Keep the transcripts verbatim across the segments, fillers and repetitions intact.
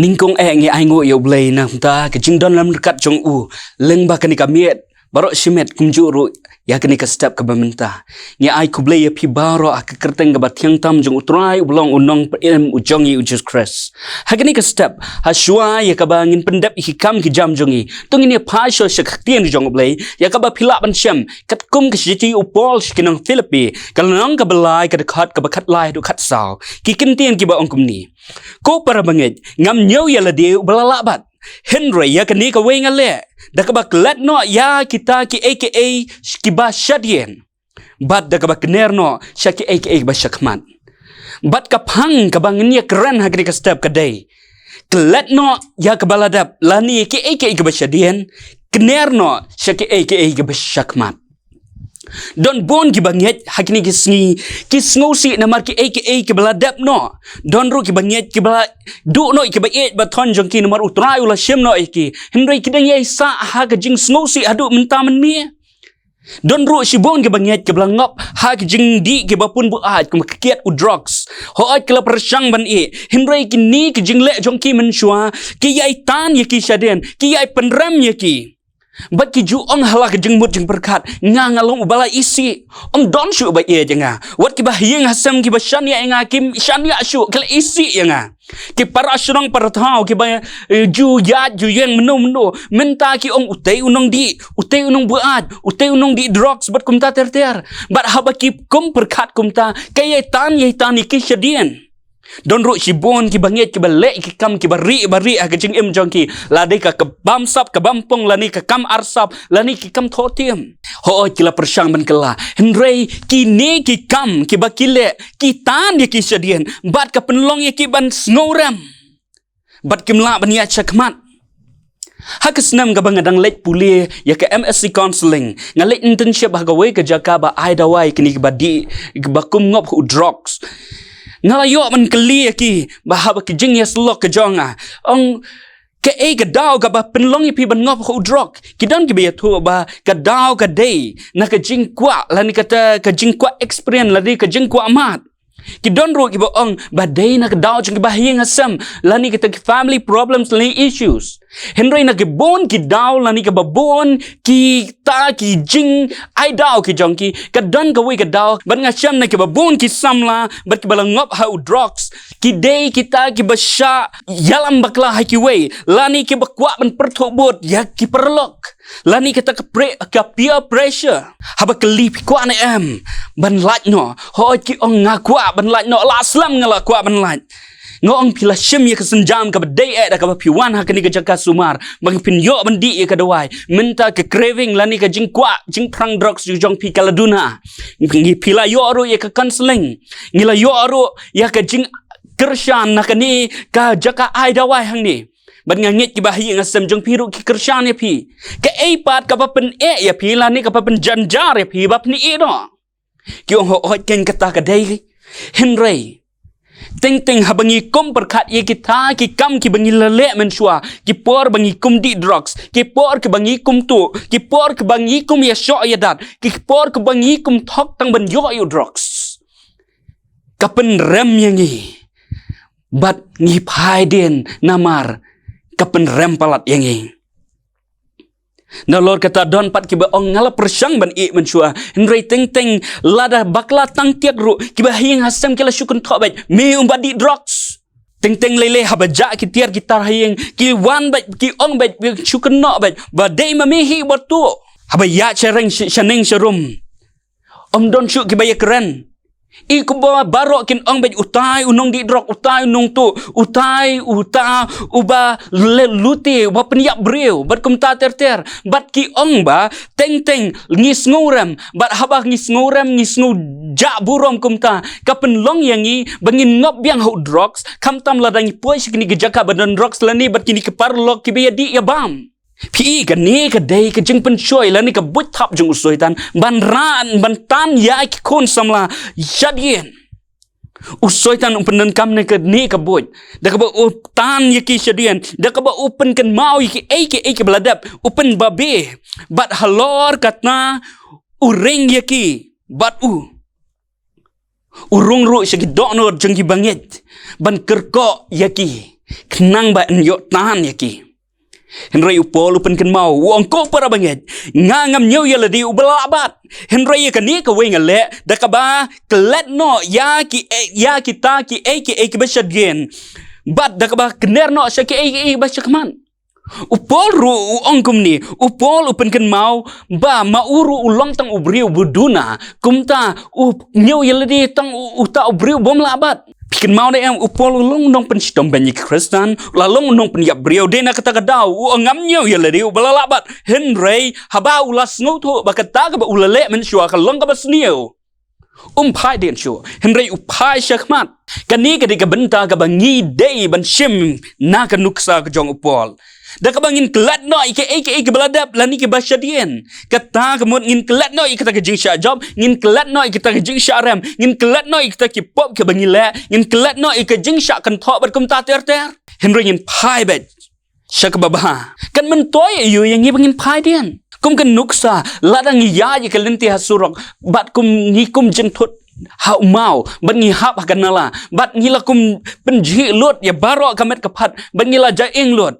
Nyngkong eh ngi ai nguh ïa U Blei namar ka jingdon lam ryngkat jong u lyngba kane ka miet baroh shi miet, kumjuh ruh ïa kane ka step kaba mynta. Ngi ai khublei ïa phi baroh ha ka kyrteng kaba thiang tam jong U Trai uba long U Nongpynim jong ngi U Jisu Khrist. Ha kane ka step, ha shuwa ïa kaba ngin pyndep ïa ki kam ki jam jong ngi, to ngin ïa phai shuwa sha ka ktien jong U Blei, ïa kaba phi lah ban shem katkum ka shithi U Paul sha ki nong Philippi, ka lynnong kaba lai, ka dkhot kaba khatlai haduh khatsaw. Ki kyntien kiba ong kumne: Ko para bangeit, ngam ñiew ïa lade uba la lah bat. Hynrei ïa kane kawei nga leh, da kaba klet noh ïa kita kiei kiei kiba shadien, bad da kaba kner noh sha kiei kiei kiba shakhmat. Bad ka phang kaba ngin ïa kren ha kane ka step ka dei: klet noh ïa kaba la dep lane kiei kiei kiba shadien, kner noh sha kiei kiei kiba shakhmat. Don bun kiba ngeit ha kine ki sngi, ki sngewsih namar kiei kiei kiba la dep noh. Don ruh kiba ngeit kiba la duh noh ïa kiba ïeit ba thon jong ki namar U Trai u la shim noh ïa ki. Hynrei ki dang ïai sah ha ka jingsngewsih haduh mynta mynmiet. Don ruh shibun kiba ngeit kiba la ngop ha ki jingdih kiba pun buaid, kum ka kiad u drugs. Hooid, ki la pyrshang ban ïeh, hynrei kine ki jingleh jong ki mynshuwa ki ïai tan ïa ki shadien, ki ïai pynrem ïa ki. Bad ki ju ong ha la ka jingmut jingpyrkhat, nga nga long uba la isih. Ym don shuh ba ïeit ïa nga. Wat kiba ha ïing ha sem kiba shaniah ïa nga kim shaniah shuh, ki la isih ïa nga. Ki para shnong para thaw kiba, eh, ju ïaid ju ïeng mynno mynno, mynta ki ong utei u nongdih, utei u nongbuaid, utei u nongdih drugs bad kumta ter ter. Bad haba ki kum pyrkhat kumta, ka ïai tan ïai tan ïa ki shadien. Don ruh shibun kiba ngeit kiba leh ki kam kiba rieh ba rieh ha ka jingim jong ki, la dei ka, ka bamsap ka bampong lane ka kam arsap lane ki kam thohthiam. Hooid, ki la pyrshang ban kylla, hynrei kine ki kam kiba ki leh ki tan ïa ki shadien bad ka pynlong ïa ki ban sngewrem bad kim lah ban ïaid shakhmat. Ha ka snem kaba nga dang leit pule ïa ka M S C counselling, nga leit internship ha kawei ka jaka ba ai dawai kine kiba dih, kiba kum ngop ha u drugs. Nga la ïoh ban kylli ïa ki ba haba ki jingïasyllok ka jong nga, ong, kaei ka daw kaba pynlong ïa phi ban ngop ha u drug? Ki don kiba ïathuh ba ka daw ka dei na ka jingkwah lane kata ka jingkwah experience lane ka jingkwah mad. Ki don ruh kiba ong ba dei na ka daw jong kiba ha ïing ha sem lane kita ki family problems lane issues. Hynrei na ki bun ki daw lane kiba bun kita ki jingai daw ki jong ki, ka don kawei ka daw, bad nga shem na kiba bun ki samla bad kiba la ngop ha u drugs, ki dei kita kiba shah ïalam bakla ha kiwei lane kiba kwah ban pyrthuh bud ïa ki paralok. Lane kata ka pre-, ka peer pressure. Haba kylli phi kwah ne em ban lait noh, hooid ki ong nga kwah ban lait noh, la slem nga la kwah ban lait. Nga ong phi la shim ïa ka sienjam kaba dei eh da kaba phi wan ha kane ka jaka sumar ba phin ïoh ban dih ïa ka dawai. Mynta ka craving lane ka jingkwah jingphrang drugs jong phi ka la duna. Phi la ïoh ruh ïa ka counselling, ngi la ïoh ruh ïa ka jingkyrshan na kane ka jaka ai dawai hangne. Bad nga ngeit kiba ha ïing ha sem jong phi ruh ki kyrshan ïa phi. Kaei pat kaba pyneh ïa phi lane kaba pynjanjar ïa phi ba phin ïeh noh? Ki ong hooid kein kata ka dei. Hynrei teng teng haba ngi kum pyrkhat ïa kita ki kam kiba ngi la leh mynshuwa, ki por ba ngi kum dih drugs, ki por kiba ngi kum tuh, ki por kiba ngi kum ïashoh ïadat, ki por kiba ngi kum thok tang ban ïoh ïa u drugs, ka pynrem ïa ngi. Bad ngi phai dien namar ka pynrem palat ïa ngi. Nalor kata don pat kiba ong nga la pyrshang ban ïeh mynshuwa, hynrei teng teng lada bakla tang tiak ruh kiba ha ïing ha sem ki la shu kynthoh beit, me um ba dih drugs. Teng teng lei lei haba jah ki tiar ki tar ha ïing ki wan beit ki ong beit, ki shu kynnoh beit ba dei ma me hi ba tuh. Haba ïaid sha reng sha, sha neng sha rum, ym don shuh kiba ïakren. I kumba baroh kin ong beit utai u nongdih drok, utai u nongtuh, utai uta uba leh lute, uba pynïap briew bad kumta ter ter. Bad ki ong ba teng teng ngi sngewrem, bad haba ngi sngewrem ngi sngew jah burom kumta, ka pynlong ïa ngi ba ngin ngop biang ha u drugs. Khamtam lada ngi poi sha kine ki jaka ba don drugs lane bad kine ki paralok kiba ïadih ïabam. Phi i, kane ka dei ka jingpynshoi lane ka buit thap jong u Soitan ban ran ban tan ïa ki khun samla shadien. U Soitan u pyndonkam na kane ka buit da kaba u tan ïa ki shadien, da kaba u pynkynmaw ïa kiei kiei kiba la dep, u pynbabe. Bad halor kata u ring ïa ki bad u u rung ruh sha ki dohnud jong ki bangeit ban kyrkhu ïa ki. khnang ba yn ïoh tan ïa ki. Hynrei u Paul u pynkynmaw, u ong, ko para bangeit, nga ngam ñiew ïa lade uba la lah bat. Hynrei ïa kane kawei nga leh, da kaba klet noh ïa ki, ïa kita kiei kiei kiba shadien, bad da kaba kner noh sha kiei kiei ba shakhmat. U Paul ruh u ong kumne, u Paul u pynkynmaw ba ma u ruh u long tang u briew uba duna, kumta u ñiew ïa lade tang u, uta u briew bym lah bat. Phi kynmaw ne em, u Paul u long u nongpynshitom beiñ ïa ki Khristan, u la long u nongpynïap briew, dei na kata ka daw u ong ngam ñiew ïa lade uba la lah bat. Hynrei haba u la sngewthuh ba kata kaba u la leh mynshuwa ka long kaba sniew, um phai dien shuh, hynrei u phai shakhmat. Kane ka dei ka bynta kaba ngi dei ban shim na ka nuksa ka jong u Paul. Da kaba ngin klet noh ïa kiei kiei kiba la dep lane kiba shadien. Kata ka mut ngin klet noh ïa kata ka jingshah jop, ngin klet noh ïa kata ka jingshah rem, ngin klet noh ïa kata ki pop kiba ngi leh, ngin klet noh ïa ka jingshah kynthoh bad kumta ter ter. Hynrei ngin phai beit sha kaba bha. Kan myntoi aïu ïa ngi ba ngin phai dien? Kum ka nuksa, lada ngi ïaid ïa ka lynti ha surok, bad kum ngi kum jingthut ha u maw, bad ngi hap ha ka nala, bad ngi la kum pynjhieh lut ïa baroh ka met ka phad, bad ngi la ja ïeng lut.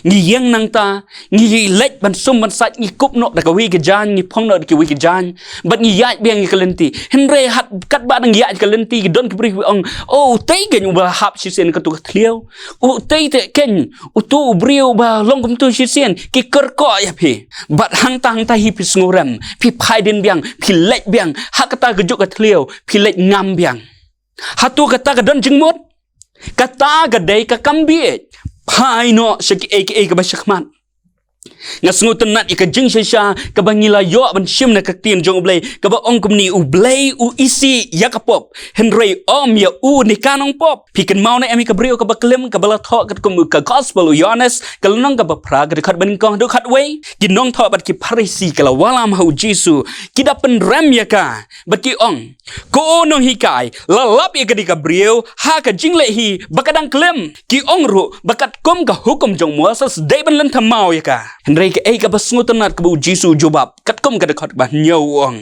Ngi ïeng nangta, ngi leit ban sum ban sait, ngi kup noh da kawei ka jaiñ, ngi phong noh da kawei ka jaiñ, bad ngi ïaid biang ïa ka lynti. Hynrei hat katba dang ïaid ka lynti, ki don ki briew ki ong, o, utei keiñ uba la hap shisien katu ka thliew. Utei te keiñ utu u briew uba long kumtu shisien, ki kyrkhu ïa phi. Bad hangta hangta hi phi sngewrem, phi phai dien biang, phi leit biang ha kata kajuh ka thliew, phi leit ngam biang. Hato kata ka don jingmut? Kata ka dei ka kam bieit. Phai noh sha kiei kiei kiba shakhmat. Nga sngewtynnad ïa ka jingshisha kaba ngi la ïoh ban shim na ka ktien jong U Blei, kaba ong kumne, U Blei u isih ïa ka pop, hynrei ym ïa u ne ka nongpop. Phi kynmaw ne em ïa ka briew kaba klim kaba la thoh katkum ka Gospel u Ïoannis, ka lynnong kaba phra, ka dkhot ba nyngkong haduh khatwei? Ki nongthoh bad ki Pharisi ki la wallam ha u Jisu, ki da pynrem ïa ka bad ki ong, ko nonghikai, la lap ïa kane ka briew ha ka jingleh hi ba ka dang klim. Ki ong ruh ba katkum ka hukum jong Moses dei ban lynthem maw ïa ka. Hynrei kaei kaba sngewtynnad kaba u Jisu u jubab, katkum ka dkhot ba hynñiew u ong,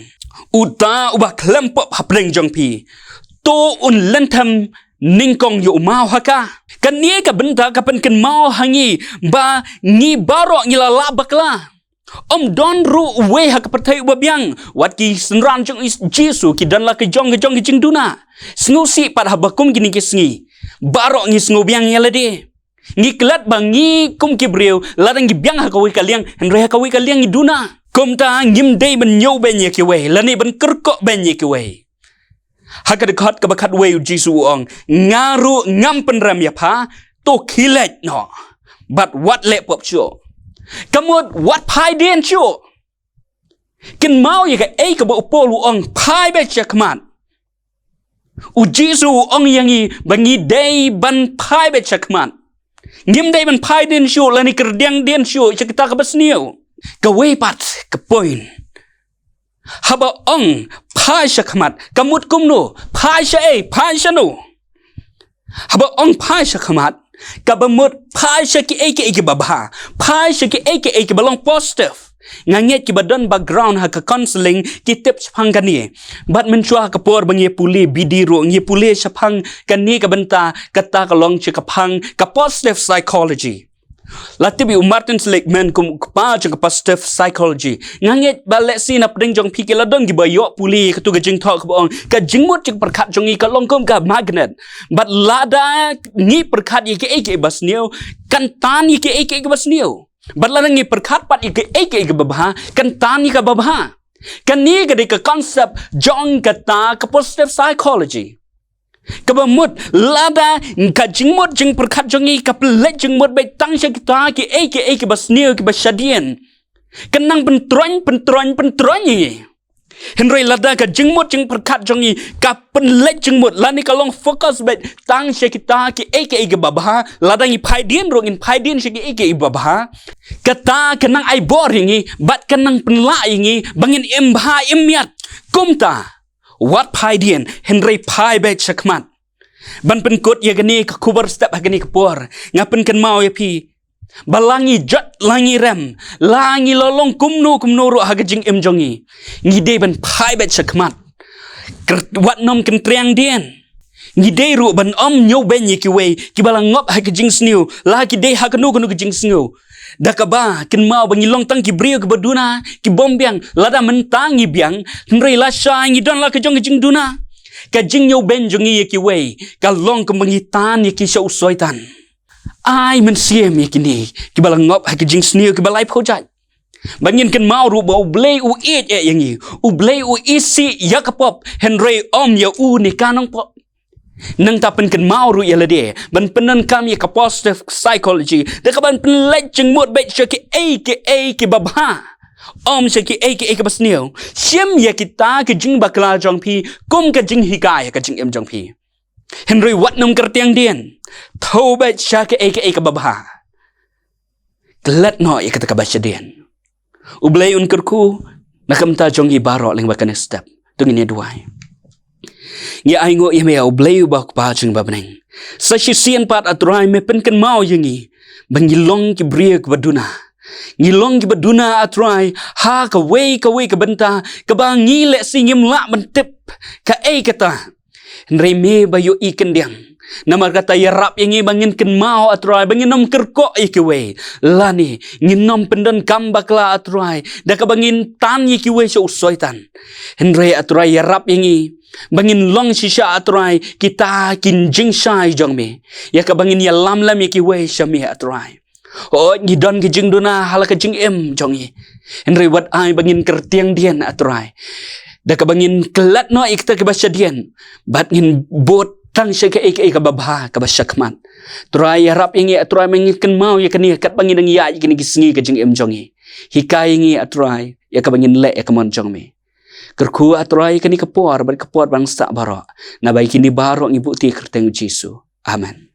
uta uba khlem pop hapdeng jong phi, to un lynthem nyngkong ïa u maw ha ka. Kane ka bynta ka pynkynmaw ha ngi ba ngi baroh ngi la lah bakla. Ym don ruh uwei ha ka pyrthei uba biang. Wat ki synran jong u Jisu, ki don la ka jong ka jong ka jingduna. Sngewsih pat haba kum kine ki sngi, baroh ngi sngew biang ïa lade. Ngi klet ba ngi kum ki briew, lada ngi biang ha kawei ka liang, hynrei ha kawei ka liang ngi duna. Kumta ngim dei ban ñiew beiñ ïa kiwei lane ban kyrkhu beiñ ïa kiwei. Ha ka dkhot kaba khatwei u Jisu u ong, nga ruh ngam pynrem ïa pha, to khie leit noh bad wat leh pop shuh. Ka mut wat phai dien shuh. Kynmaw ïa kaei kaba u Paul u ong, phai beit shakhmat. U Jisu u ong ïa ngi ba ngi dei ban phai beit shakhmat. Ngim dei ban phai dien shuh lane kyrdiang dien shuh sha kita kaba sniew. Kawei pat ka point. Haba ong phai shakhmat, ka mut kumno? Phai shaei? Phai shano? Haba ong phai shakhmat, kaba mut phai sha kiei kiei kiba bha, phai sha kiei kiei kiba long positive. Nga ngeit kiba don background ha ka counselling ki tip shaphang kane. Bad mynshuwa ha ka por ba ngi pule B D ruh ngi pule shaphang kane ka bynta, kata ka long shaphang ka positive psychology. La tip ïa u Martin Seligman kum u kpa jong ka positive psychology. Nga ngeit ba lehse na pdeng jong phi ki la don kiba ïoh pule ïa katu ka jingthoh kaba ong, ka jingmut jingpyrkhat jong ngi ka long kum ka magnet. Bad lada ngi pyrkhat ïa kiei kiei ba sniew, kan tan ïa kiei kiei ba sniew. Bad lada ngi pyrkhat pat ïa kiei kiei ba bha, kan tan ïa kaba bha. Kane ka dei ka concept jong kata ka positive psychology. Kaba mut, lada ka jingmut jingpyrkhat jong ngi ka pynleit jingmut beit tang sha kita kiei kiei kiba sniew kiba shadien, kan nang pyntroiñ, pyntroiñ, pyntroiñ ïa ngi. Hynrei lada ka jingmut jingpyrkhat jong ngi ka pynleit jingmut lane ka long focus beit tang sha kita kiei kiei kiba bha, lada ngi phai dien ruh ngin phai dien sha kiei kiei kiba bha, kata kan nang ai bor ïa ngi bad kan nang pynlah ïa ngi ba ngin im bha im miat. Kumta, wat phai dien, hynrei phai beit shakhmat. Ban pynkut ïa kane ka khubor step ha kane ka por, nga pynkynmaw ïa phi ba la ngi jot, la ngi rem, la ngi la long kumno kumno ruh ha ka jingim jong ngi, ngi dei ban phai beit shakhmat. Wat nym kyntriang dien. Ngi dei ruh ban ym ñiewbeiñ ïa kiwei kiba la ngop ha ka jingsniew, la ki dei ha kano kano ka jingsniew. Da kaba kynmaw ba ngi long tang ki briew kiba duna, ki bym biang, lada mynta ngi biang, hynrei lashai ngi don la ka jong ka jingduna. Ka jingñiewbeiñ jong ngi ïa kiwei ka long kumba ngi tan ïa ki sha u Soitan. Ai mynsiem ïa kine kiba la ngop ha ka jingsniew, kiba la ïaphew jait. Ba ngin kynmaw ruh ba U Blei u ïeit eh ïa ngi. U Blei u isih ïa ka pop, hynrei ym ïa u ne ka nongpop. Nangta pynkynmaw ruh ïa lade, ban pyndonkam ïa ka positive psychology, da kaban pynleit jingmut beit sha kiei kiei kiba bha, ym sha kiei kiei kiba sniew. Shim ïa kita ki jingbakla jong phi kum ka jinghikai ha ka jingim jong phi. Hynrei wat nym kyrtiang dien. Thew beit sha kiei kiei kaba bha. Klet noh ïa kata kaba shadien. U Blei un kyrkhu na ka bynta jong ngi baroh lyngba kane step. To ngin ïa duwai. Ngi ainguh ïa me, U Blei uba U Kpa jong ngi uba ha bneng. Sa shisien pat, A Trai, me pynkynmaw ïa ngi ba ngi long ki briew kiba duna. Ngi long kiba duna, A Trai, ha kawei kawei ka bynta kaba ngi lehse ngim lah ban tip kaei kata. Hynrei me ba ïohi khyndiat. Namar kata, ïarap ïa ngi ba ngin kynmaw, A Trai, ba ngin ym kyrkhu ïa kiwei, lane ngin ym pyndonkam bakla, A Trai, da kaba ngin tan ïa kiwei sha u Soitan. Hynrei, A Trai, ïarap ïa ngi ba ngin long shisha, A Trai, kita ki jingshai jong me, ïa kaba ngin ïalam lem ïa kiwei sha me, A Trai. Hooid, ngi don ki jingduna ha la ka jingim jong ngi. Hynrei wat ai ba ngin kyrtiang dien, A Trai, da kaba ngin klet noh ïa kita kiba shadien, bad ngin bud tang sha kaei kaei kaba bha, kaba shakhmat. Trai, ïarap ïa ngi, A Trai, ba ngin kynmaw ïa kane katba ngi dang ïaid ïa kine ki sngi ka jingim jong ngi. Hikai ïa ngi, A Trai, ïa kaba ngin leh ïa ka mon jong me. Kyrkhu, A Trai, ïa kane ka por bad ka por ba ngi sah baroh. Naba ïa kine baroh ngi buh ïa ka kyrteng U Jisu. Amen.